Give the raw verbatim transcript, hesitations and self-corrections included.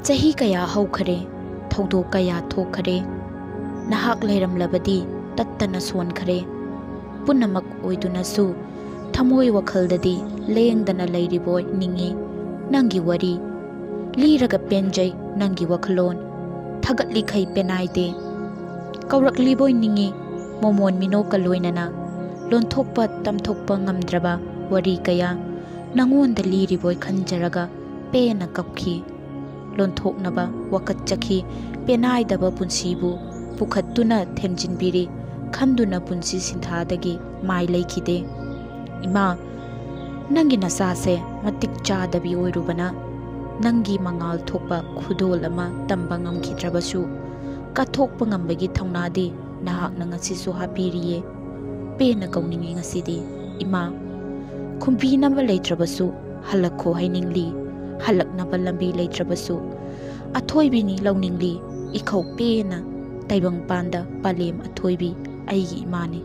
ꯆꯍꯤ ꯀꯌꯥ ꯍꯧꯈꯔꯦ, ꯊꯧꯗꯣꯛ ꯀꯌꯥ ꯊꯣꯛꯈꯔꯦ꯫ ꯅꯍꯥꯛ ꯂꯩꯔꯝꯂꯕꯗꯤ ꯇꯠꯇꯅ ꯁꯣꯟꯈꯔꯦ꯫ ꯄꯨꯝꯅꯃꯛ ꯑꯣꯏꯗꯨꯅꯁꯨ ꯊꯃꯣꯏ ꯋꯥꯈꯜꯗꯗꯤ ꯂꯦꯡꯗꯅ ꯂꯩꯔꯤꯕꯣꯏ ꯅꯤꯡꯏ ꯅꯪꯒꯤ ꯋꯥꯔꯤ꯫ ꯂꯤꯔꯒ ꯄꯦꯟꯖꯩ ꯅꯪꯒꯤ ꯋꯥꯈꯜꯂꯣꯟ, ꯊꯥꯒꯠꯂꯤꯈꯩ ꯄꯦꯅꯥꯏꯗꯦ꯫ ꯀꯧꯔꯛꯂꯤꯕꯣꯏ ꯅꯤꯡꯏ ꯃꯣꯃꯣꯟ ꯃꯤꯅꯣꯛꯀ ꯂꯣꯏꯅꯅ꯫ ꯂꯣꯟꯊꯣꯛꯄ ꯇꯝꯊꯣꯛꯄ ꯉꯝꯗ꯭ꯔꯕ ꯋꯥꯔꯤ ꯀꯌꯥ ꯅꯉꯣꯟꯗ ꯂꯤꯔꯤꯕꯣꯏ ꯈꯟꯖꯔꯒ ꯄꯦꯟꯅ ꯀꯞꯈꯤ꯫ ꯂꯣꯟꯊꯣꯛꯅꯕ ꯋꯥꯀꯠꯆꯈꯤ꯫ ꯄꯦꯅꯥꯏꯗꯕ ꯄꯨꯟꯁꯤꯕꯨ ꯄꯨꯈꯠꯇꯨꯅ ꯊꯦꯝꯖꯤꯟꯕꯤꯔꯤ ꯈꯟꯗꯨꯅ ꯄꯨꯟꯁꯤ ꯁꯤꯟꯊꯥꯗꯒꯤ ꯃꯥꯏ ꯂꯩꯈꯤꯗꯦ꯫ ꯏꯃꯥ, ꯅꯪꯒꯤ ꯅꯆꯥꯁꯦ ꯃꯇꯤꯛ ꯆꯥꯗꯕꯤ ꯑꯣꯏꯔꯨꯕꯅ ꯅꯪꯒꯤ ꯃꯉꯥꯜ ꯊꯣꯛꯄ ꯈꯨꯗꯣꯜ ꯑꯃ ꯇꯝꯕ ꯉꯝꯈꯤꯗ꯭ꯔꯕꯁꯨ, ꯀꯠꯊꯣꯛꯄ ꯉꯝꯕꯒꯤ ꯊꯧꯅꯥꯗꯤ ꯅꯍꯥꯛꯅ ꯉꯁꯤꯁꯨ ꯍꯥꯞꯄꯤꯔꯤꯌꯦ꯫ ꯄꯦꯟꯅ ꯀꯧꯅꯤꯡꯉꯤ ꯉꯁꯤꯗꯤ, ꯏꯃꯥ꯫ ꯈꯨꯝꯕꯤꯅꯕ ꯂꯩꯇ꯭ꯔꯕꯁꯨ ꯍꯜꯂꯛꯈꯣ ꯍꯥꯏꯅꯤꯡꯂꯤ꯫ ꯍꯜꯂꯛꯅꯕ ꯂꯝꯕꯤ ꯂꯩꯇ꯭ꯔꯕꯁꯨ ꯑꯊꯣꯏꯕꯤꯅꯤ ꯂꯧꯅꯤꯡꯂꯤ꯫ ꯏꯈꯧ ꯄꯦꯟꯅ ꯇꯥꯏꯕꯪꯄꯥꯟꯗ ꯄꯥꯂꯦꯝ ꯑꯊꯣꯏꯕꯤ ꯑꯩꯒꯤ ꯏꯃꯥꯅꯤ꯫